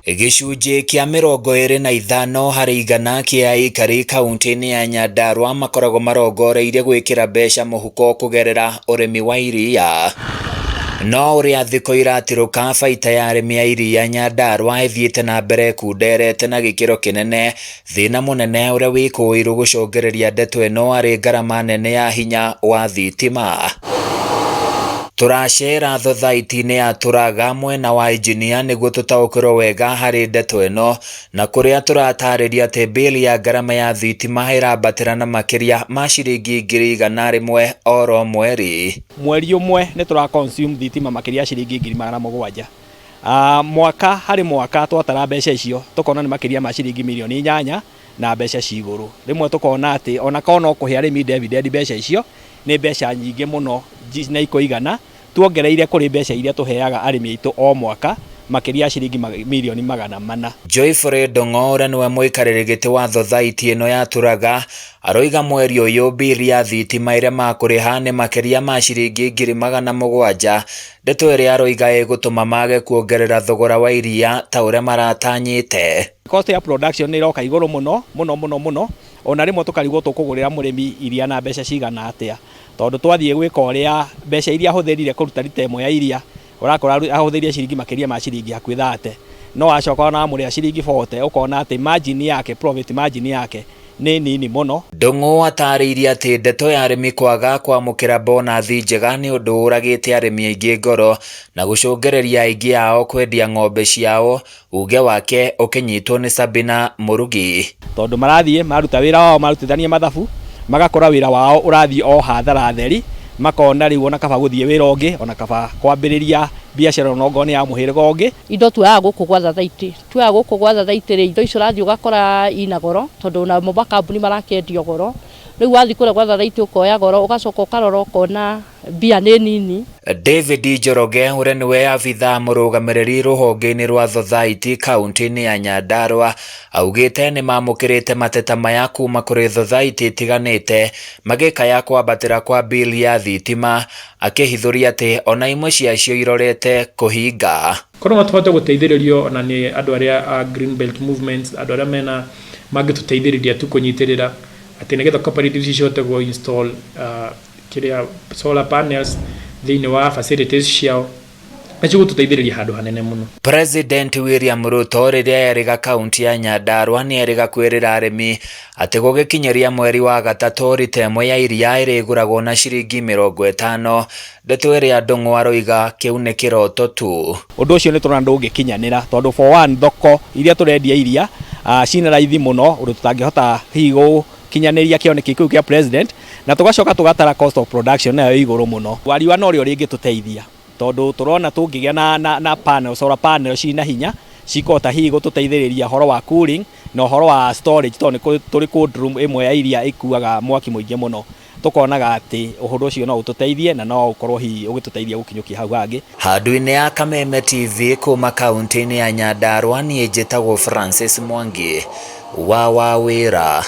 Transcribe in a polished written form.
Gĩcunjĩ kĩa 25% kĩa aikari kauntĩ-inĩ ya Nyandarua makoragwo marongoreirie gwĩkĩra mbeca mũhuko kũgerera ũrĩmi wa iria. No ũrĩa thikũ iratirũka, baita ya arĩmi a iria Nyandarua ĩthiĩte na mbere ĩkunderete na gĩkĩro kĩnene. Thĩna mũnene ũrĩa wĩkũĩirwo gũcũngĩrĩria ndeto ĩno arĩ ngarama nene ya hinya wa thitima. Tũracera thothaiti-inĩ ya Tũraga mwena wa injinia nĩguo tũtaũkĩrwo wega harĩ ndeto ĩno, na kũrĩa tũratarĩria atĩ bili ya ngarama ya thitima ĩrambatĩra na makĩria ma ciringi 100,000 oro mweri. Mweri ũmwe nĩ tũra consume thitima makĩria ya ciringi 700,000. Mwaka harĩ mwaka twatara mbeca icio tũkona nĩ makĩria ma ciringi mirioni 8 na mbeca ci igũrũ. Rĩmwe tũkona atĩ ona korwo no kũhe arĩmi dividend, mbeca icio nĩ mbeca nyingĩ mũno na ikũigana tuongereire kũrĩ mbeca iria tũheaga arĩmi aitũ o mwaka, makĩria ya ciringi mirioni 400. Joyfrey Ndung'o, ũrĩa nĩwe mũikarĩri gĩtĩ wa thothaiti ĩno ya Tũraga, aroiga mweri ũyũ bili ya thitima ĩrĩa makũrĩha nĩ makĩria ma ciringi 700,000, ndeto ĩrĩa aroiga ĩgũtũma mage kuongerera thogora wa iria ta ũrĩa maratanyĩte. Cost ya production nĩ ĩroka igũrũ mũno mũno mũno mũno, ona rĩmwe tũkarigwo tũkũgũrĩra mũrĩmi iria na mbeca cigana atĩa, tondũ twathiĩ gwĩka ũrĩa mbeca iria ahũthĩrire kũruta rita ĩmwe ya iria, ũrakora ahũthĩrire ciringi makĩria ma ciringi hakuhĩ 30, no acoka ona wamũrĩha ciringi 40, ũkona atĩ margin yake, profit margin yake nĩ nini mũno. Ndung'u atarĩirie atĩ ndeto ya arĩmi kwaga kwamũkĩra bonathi njega nĩ ũndũ ũragĩte arĩmi aingĩ ngoro na gũcũngĩrĩria aingĩ ao kwendia ng'ombe ciao, uge wake ũkĩnyitwo nĩ Sabina Mũrugi. Tondũ marathiĩ maruta wĩra wao, marutithania mathabu, magakora wĩra wao ũrathiĩ o hathara theri, makona rĩu ona kaba gũthiĩ wĩra ũngĩ, ona kaba kwambĩrĩria biacara onokorwo nĩ ya mũhĩrĩga ũngĩ. Indo tuoyaga gũkũ gwa thathaitĩ, tuoyaga gũkũ gwa thathaitĩ rĩ, indo icio ũrathiĩ ũgakora ina goro, tondũ namo makambuni marakĩendio goro. Rĩu wathiĩ kũrĩa gwa thathaitĩ ũkoya goro, ũgacoka ũkarora ũkona mbia nĩ nini. David Njoroge, ũrĩa nĩwe abithaa mũrũgamĩrĩri rũhonge-inĩ rwa thothaiti kaunti-inĩ ya Nyandarua, augĩte nĩ mamũkĩrĩte mateta maya kuma kũrĩ thothaiti itiganĩte magĩkaya kwambatĩra kwa bili ya thitima, akĩhithũria atĩ ona imwe ciacio irorete kũhinga. Korwo no tũhote gũteithĩrĩrio ona nĩ andũ arĩa a Green Belt Movement, andũ arĩa mena mangĩtũteithĩrĩria tu kũnyitĩrĩra atĩ nĩgetha cooperative ici cihote gũ install kĩrĩa solar panels thĩinĩ wa facilities ciao, nĩ cigũtũteithĩrĩria handũ hanene mũno. President William Ruto rĩrĩa erĩga kaunti ya Nyandarua nĩ erĩga kwĩrĩra arĩmi atĩ gũgĩkinyĩria mweri wa gatatũ rita ĩmwe ya iria ĩrĩgũragwo na ciringi 50, ndeto ĩrĩa Ndung'u aroiga kĩu nĩ kĩroto tu. Ũndũ ũcio nĩ tũrona ndũngĩkinyanĩra, tondũ for one, thoko iria tũrendia iria cina raithi mũno ũndũ tũtangĩhota hihi gũkinyanĩria kĩoneki kĩu kĩa president, na tũgacoka tũgatara cost of production nayo ĩ igũrũ mũno. Riũa norĩo rĩngĩtũteithia, tondũ tũrona tũngĩgĩa na panel, solar panel cina hinya, cikũhota hihi gũtũteithĩrĩria ũhoro wa cooling na ũhoro wa storage, tondũ nĩ tũrĩ cold room ĩmwe ya iria ĩkuaga mwaki mũingĩ mũno. Tũkonaga atĩ ũhoro ũcio no ũtũteithie na no ũkorwo hihi ũgĩtũteithia gũkinyũkia hau hangĩ. Handũ-inĩ ya Kameme TV kuma kaunti-inĩ ya Nyandarua, niĩ njĩtagwo Francis Mwangi wa Wawĩra.